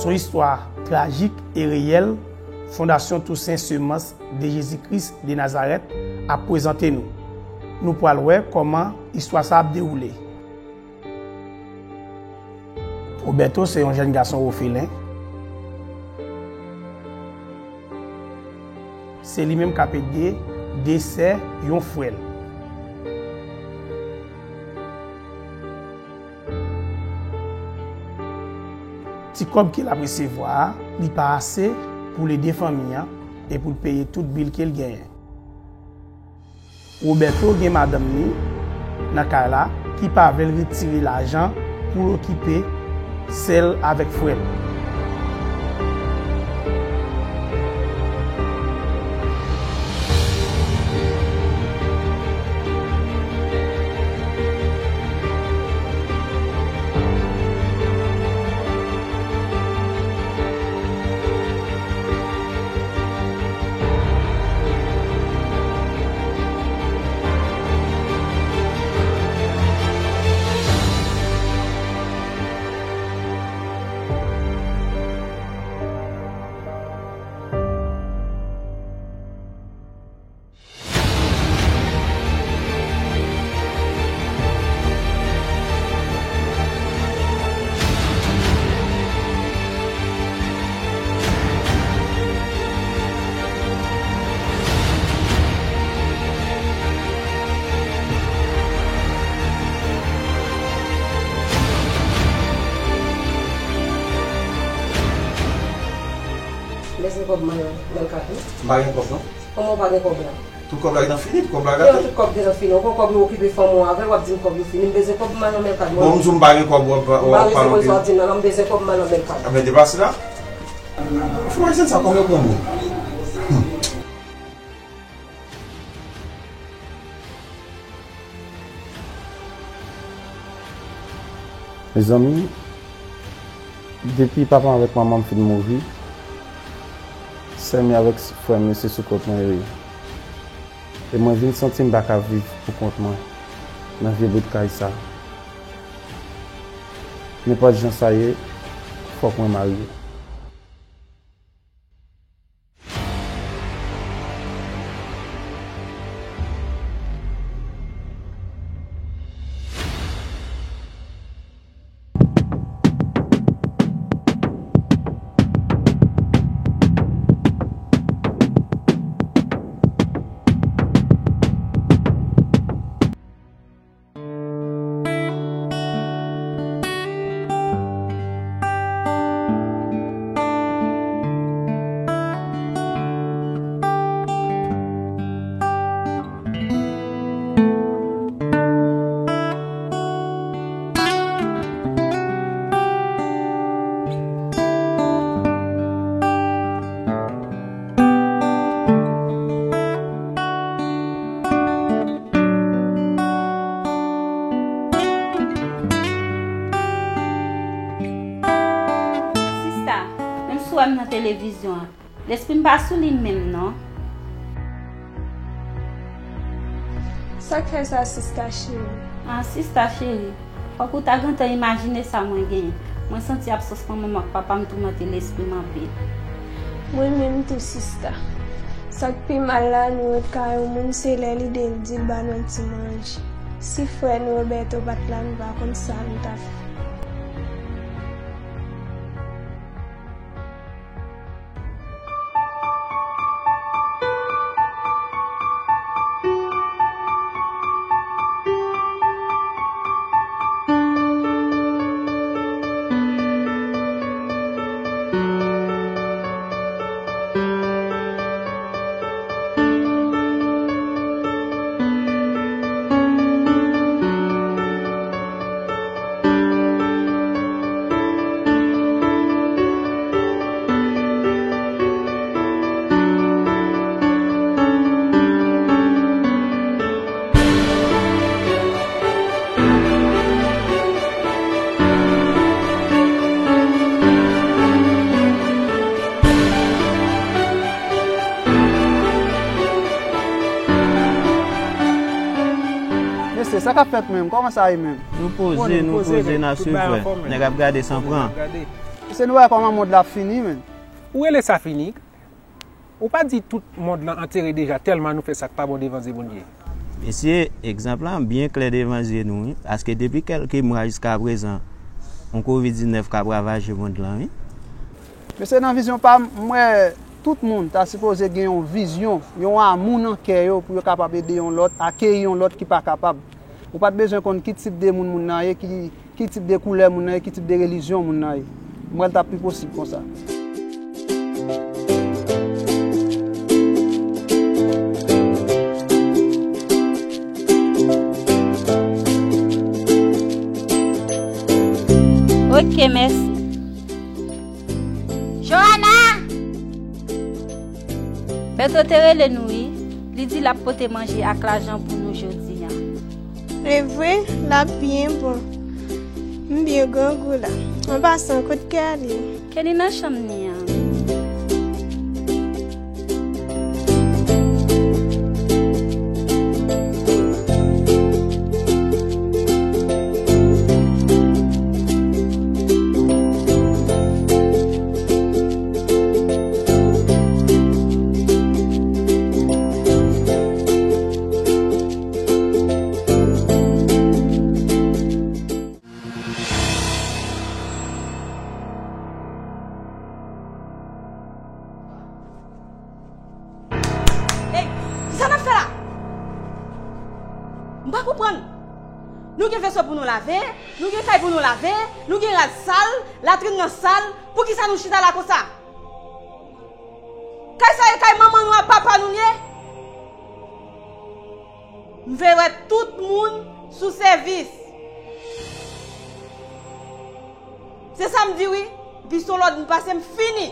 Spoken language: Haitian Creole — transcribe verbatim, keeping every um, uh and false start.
Yon istwa trajik e reyèl Fondasyon Toussaint Semence de Jésus-Christ de Nazareth ap prezante nou. Nou pral wè kòman istwa sa ap dewoule. Roberto se yon jèn gason òfelen. Se li menm k ap ede de sè yon frè l. Ti kòb ke l ap resevwa a, li pa ase pou l ede fanmi an e pou l peye tout bil ke l genyen. Roberto gen madanm li nan kay la ki pa vle l retire lajan pou l okipe sè l avèk frè l. Lèse kòb mwen nan kado. M pa gen kòb non. Kòman w pa gen kòb la? Tout kòb la gentan fini, tout kòb la gate. Tout kòb gentan fini. Ou pran kòb yo okipe fanm ou avè l, w ap di m kòb yo fini. M bezwen kòb m al nan Melkad. Bon, m di w m pa gen kòb, w ap, w ap pale anpil. M pa resevwa di m nan, non, m bezwen kòb m al nan Melkad. Ebyen, deplase la. Fanm ayisyen sa, kòman yo pran bon? Mezanmi, depi papa m avèk manman m fin mouri, sè m yo avèk frè m yo se sou kont mwen yo ye. E mwen vin santi m pa ka viv pou kont mwen nan vye bout kay sa. Nenpòt jan sa ye, fòk mwen marye. Sista, menm si w wè m nan televizyon an, lespri m pa sou li menm non. Sa k fè sa, sista cheri? Ah, sista cheri, fòk ou ta gentan imajine sa mwen genyen. Mwen santi absans manman m ak papa m toumante lespri m anpil. Mwen menm tou, sista. Sa k pi mal la, nou ret kay yon moun, se lè li de l di l ba nou yon ti manje. Si frè nou Roberto pa t la, nou pa konn sa nou ta fè. Mesye, sa k ap fèt menm? Kòman sa ye menm? Nou poze, nou poze, n ap swiv, frè. Nèg ap gade san pran. Se nou wè kòman mond la ap fini, men. Ou rele sa fini? Ou pa di tout mond lan antere deja tèlman nou fè sa k pa bon devan zye Bondye? Mesye, egzanp lan byen klè devan zye nou, wi. Paske depi kèlke mwa jiska prezan, yon kovid diznèf ka ravaje mond lan, wi. Mesye, nan vizyon pa m, m wè tout moun ta sipoze gen yon vizyon, yon amou nan kè yo pou yo kapab ede yon lòt, akeyi yon lòt ki pa kapab. Ou pa t bezwen konn ki tip de moun moun nan ye, ki, ki tip de koulè moun nan ye, ki tip de relijyon moun nan ye. M wè l t ap pi posib konsa. Ok, mèsi. Joana! Bèto te rele nou wi. Li di l ap pote manje ak lajan pou nou jodi a. Evre, l ap byen bon. M byen grangou la. An pasan, kot Kelly? Kelly nan chanm ni an. Ey, kisa n ap fè la? M pa konprann. Nou gen veso pou nou lave, nou gen kay pou nou lave, nou gen rad sal, latrin nan sal, poukisa nou chita la konsa? Kay sa e kay manman nou ak papa nou l ye? M vle wè tout moun sou sèvis. Se sa m di wi. Pi son lòd m pase m fini.